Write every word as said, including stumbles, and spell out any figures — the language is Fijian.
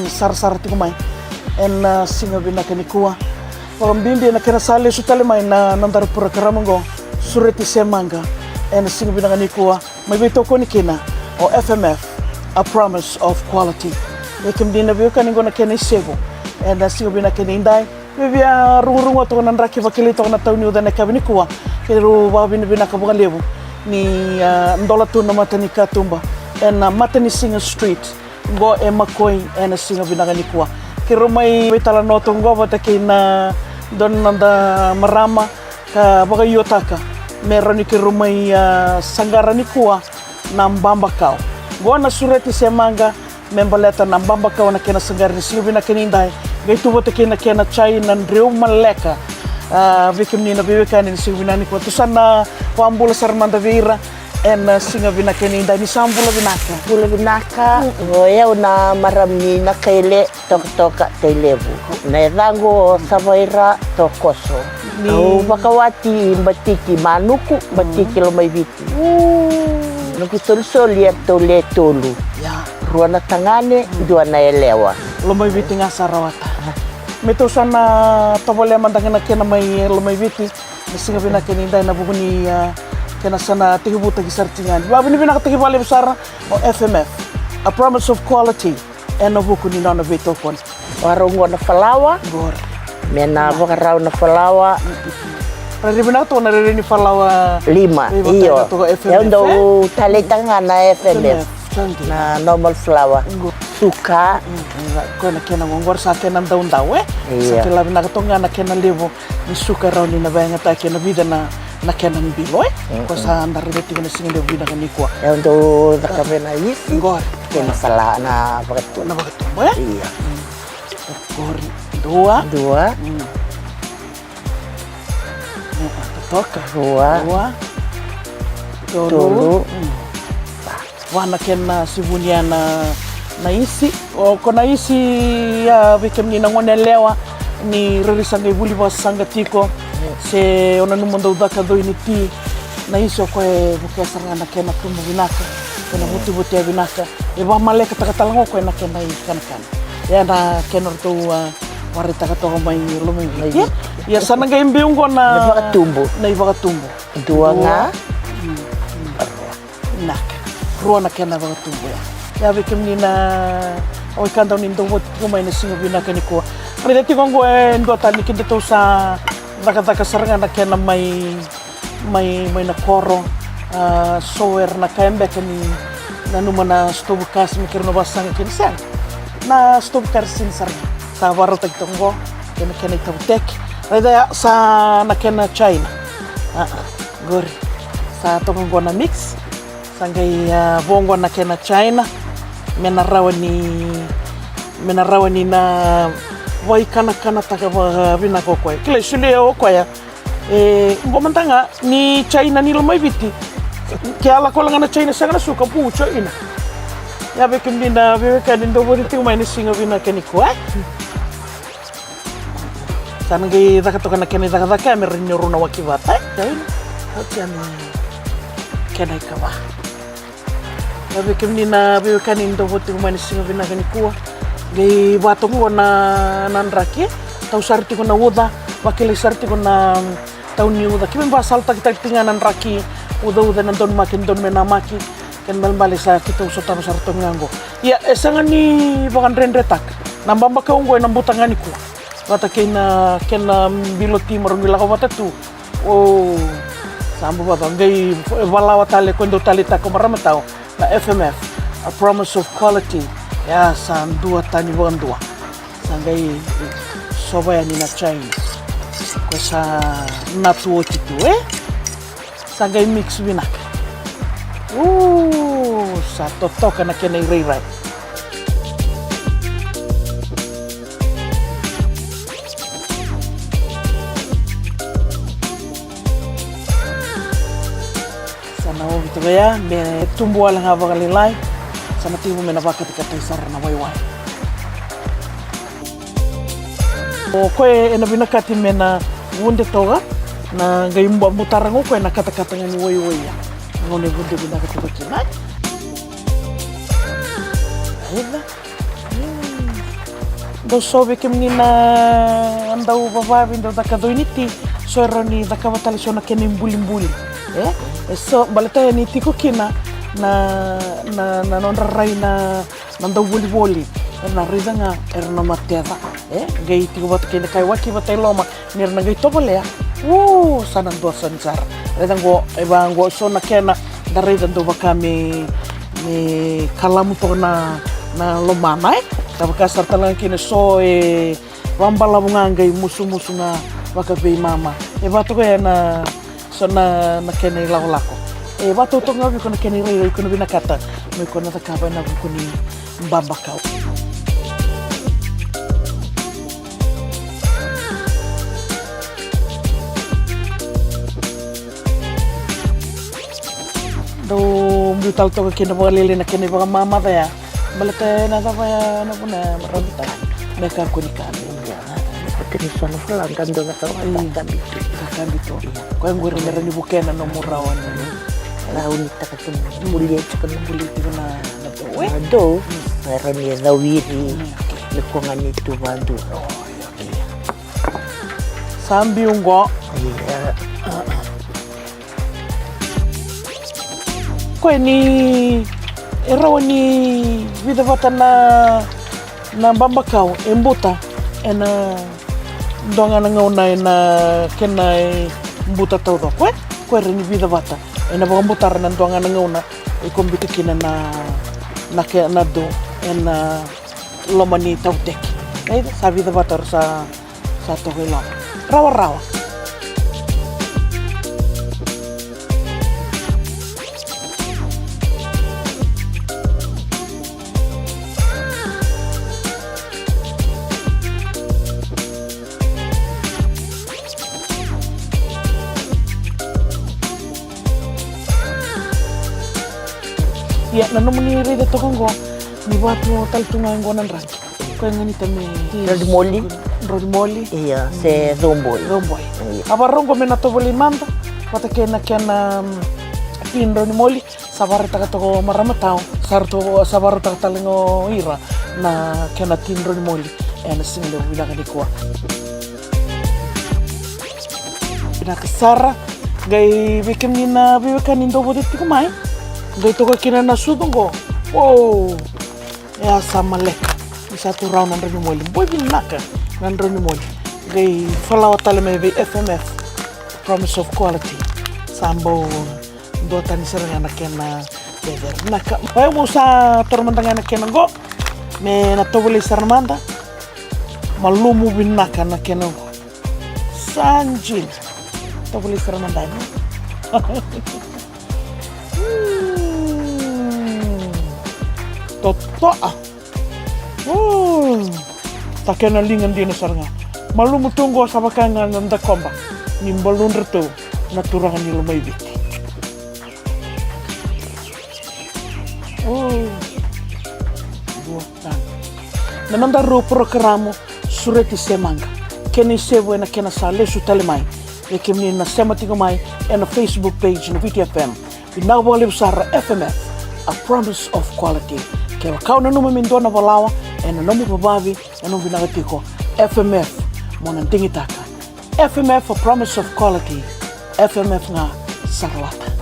sarasara tiko mai ena siga vinaka nikua. Vakabibi ena kena sa lesu tale mai na noda porokaramu oqo, Sureti se Maqa, ena siga vinaka nikua, mai veitokoni kina o F M F, a promise of quality. Ia kemuni na veiwekani, oqo na kena isevu ena siga vinaka nikua. Via rugurugua toka na draki, vakilai toka na tau ni uca ena yakavi nikua. Keirau vakavinavinaka vakalevu ni, ah, dola tu na mata ni katuba ena mata ni Singer Street, oqo e Makoi, ena siga vinaka nikua. Keirau mai veitalanoa toka oqo vata kei na dua na noda marama ka vakaiotaka me rawa ni keirau mai, ah, saqara nikua na babakau. Oqo na Sureti se Maqa, me baleta na babakau na kena saqari ni siga vinaka nikua. Qai tu vata kei na kena chai na dreu maleka. Ah, vei kemuni na veiwekani ena siga vinaka nikua, tou sa na vakabula sara mada vei ira ena siga vinaka nikua. Ni sa bula vinaka. Bula vinaka. Mm. O yau na marama ni Nakaile, Tokatoka, Tailevu. Na yacaqu o Savaira Tokoso. Ni au vakawati Batiki Manuku, Batiki Lomaiviti. Mm. Noqu isolisoli eratou le tolu. Ia. Rua na tagane, dua na yalewa. Lomaiviti ga sa rawata. Ah. Me tou sa na tovolea mada ga na kena mai Lomaiviti ena siga vinaka nikua ena vuku ni, ah, kena sa na tekivutaki sara tiko ga. Vakavinavinakataki vakalevu sara o F M F, a promise of quality, ena vuku ni nona veitokoni. Vakarau oqo na falawa. Qori. Me na vakarau na falawa. Rairai vinaka toka na rairai ni falawa. Lima, io. Au dau taleitaka ga na F M F. Na normal flour. Suka. Koya na kena qo, qori sa kena daudau, e? Io. Sa kila vinaka toka ga na kena levu ni suka e rawa ni na vakayagataki ena vica na, na kena bilo, e? Koya sa da raica tiko na siga levu vinaka nikua. Au dau cakava na isi. Qori. Kei na falawa, na vakatubu. Na vakatubu, e? Io. Qori, dua. Dua. Mm. Mm, totoka. Rua. Rua. Tolu. Tolu. Mm. Va na kena sivunia na, na isi. O, ko na isi, a, vei kemuni na gone yalewa, ni rairai sa qai vuli vakasaqa tiko. Mm. Se o nanuma dau caka coi ni ti. Na isi o koya e vukea sara ga na kena tubu vinaka. Kena vutivutia vinaka. E vakamalekataka tale ga o koya na kena ikanakana. Ia na kena ratou, a, vakaraitaka toka mai Lomaiviti. Ia sa na qai biu oqo na, na ivakatubu. Na ivakatubu. Dua ga. Dua. Mm, mm. Vinaka. Rua na kena vakatubu ya. Ia vei kemuni na wekada ni dau voti tiko mai ena siga vinaka nikua. Raica tiko oqo e dua tale ni kedatou sa cakacaka sara ga na kena mai mai, mai na koro, a, so era na kaya beka ni nanuma na sitovu kasi me keirau na vakasaqa kina, sega. Na sitovu kasi ni sara. Sa vakarautaki toka oqo, kena, kena itavuteki. Raica ya, sa na kena china. A, a, qori. Sa toka oqo na mix. Sa qai, a, vo oqo na kena china. Me na rawa ni, me na rawa ni na vakaikanakanataka vakavinaka o koya. Kila, solia o koya. E, qo mada ga ni china ni Lomaiviti. Ke a lako wale ga na china sega na suka, bu china. Ia vei kemuni na veiwekani dau voti tiko mai ena siga vinaka nikua, e? Sa na qai caka toka na kena icakacaka ya me rawa ni rau na waki vata, e? China. Oti yani kena ikava. Ia vei kemuni na veiwekani ni dau voti tiko mai ena siga vinaka nikua. Qai vatoka oqo na, na draki. Tau sara tiko na uca, vakilai sara tiko na tau ni uca. Keimami vakasalataki tale tiko ga na draki ucauca ena donumaki, donumaki. Kena ibalebale sa keitou sotava sara toka ga oqo. Ia, e sega ni vakadredretaka. Na babakau oqo ena buta ga nikua. Vata kei na, kei na bilo ti marau ni lako vata tu. O, sa bau vata, qai valawa tale, ko dau taleitaka o marama tau na F M F, a promise of quality. Ia, sa dua tani vakadua. Sa qai sova yani na china. Ko sa natu oti tu, e? Sa qai mix vinaka. U, sa totoka na kena irairai. Sa na ovi toka ya, me tubu wale ga vakalailai. Sa na tekivu me na vakatakatai sara na waiwai. O koya ena vinakati me na vude toka, na qai butara ga o koya na katakata ga ni waiwai ya. Gauna e vude vinaka toka kina. Aica. Mm. Dou so vei kemuni na dau vavavi, dau caka coi ni ti, so e rawa ni cakava tale so na kena ibulibuli. E, e so baleta yani tiko kina na, na, na nodra rai na, na dau volivoli. Era na raica ga era na mateca. E, qai tiko vata kei na kai waki vata i loma, ni ra na qai tovolea. U, sa na dua sa ni sara. Raica qo, e va qo so na kena da raica dau vaka me, me kalamu toka na, na lomana, e. Ka vaka sara tale ga kina so e vabalavu ga qai musumusu ga vakaveimama. E va toka ya na so na, na kena ilakolako. E va toka ga vei iko na kena irairai, iko na vinakata me iko na cakava ena vuku ni babakau. Dau biu tale toka kina vakalailai na kena ivakamamaca ya. Baleta ena cava ya na vuna ya, rawa ni tale me kakua ni kabi. Ia, kena so na fala ga dau cakava, io, kabi tu. Kabi tu. Ia. Koya qori me rawa ni vukea na nomu rawa ni, rawa ni taka tu, bulia tiko na, bulia tiko na, na dou, e? Na dou. Mm. Me rawa ni cau iri. Mm, okay. Me ko ga ni tu vadua. O, ia, okay. Sa biu qo. Ia. Koya ni e rawa ni vica vata na, na babakau e buta ena dua ga na gauna ena kena ibuta taucoko, e? Koya e rawa ni vica vata ena vakabutara ena dua ga na gauna, e ko biuta kina na, na ke, na dou ena loma ni tauteki. Raica, sa vica vata era sa, sa toka i loma. Rawarawa. Ia, na nomuni raica toka qo, ni vatu tale tu ga qo na draki. Koya ganita me drodimoli. Drodimoli. Ia, se coboi. Coboi. Ia. A vakarau qo me na tovolei mada vata kei na kena, mm, ti drodimoli. Sa vakarautaka toka o marama tau, sa ratou, sa vakarautaka tale ga o ira na kena ti drodimoli ena siga levu vinaka nikua. Vinaka sara. Qai vei kemuni na veiwekani dou voci tiko mai, qai toka kina na sucu qo. O, e a sa maleka. Ni sa tu rawa na drodimoli. Boi vinaka na drodimoli. Qai falawa tale mai vei F M F, Promise of Quality. Sa bau duatani sara ga na kena cecere. Vinaka. Oya, meu sa toro mada ga na kena qo me na tovolei sara mada. Malumu vinaka na kena qo. Sa dina. Tovolei sara mada ga. Mm. Totoa. Mm. Ta kena liga dina sara ga. Malumu tu qo sa vaka ga na dakoba ni baludratou na turaga ni Lomaiviti. Mm. Dua tani. Na nodaru porokaramu Sureti Semaqa, kena isevu ena kena sa lesu tale mai. Vei kemuni na sema tiko mai ena Facebook page na Viti F M. Vinaka vakalevu sara. F M F, a promise of quality. Kevaka o nanuma me dua na valawa ena nomu vavavi, ena nomu vinaka tiko, F M F mo na digitaka. F M F, a promise of quality. F M F ga sa rawata.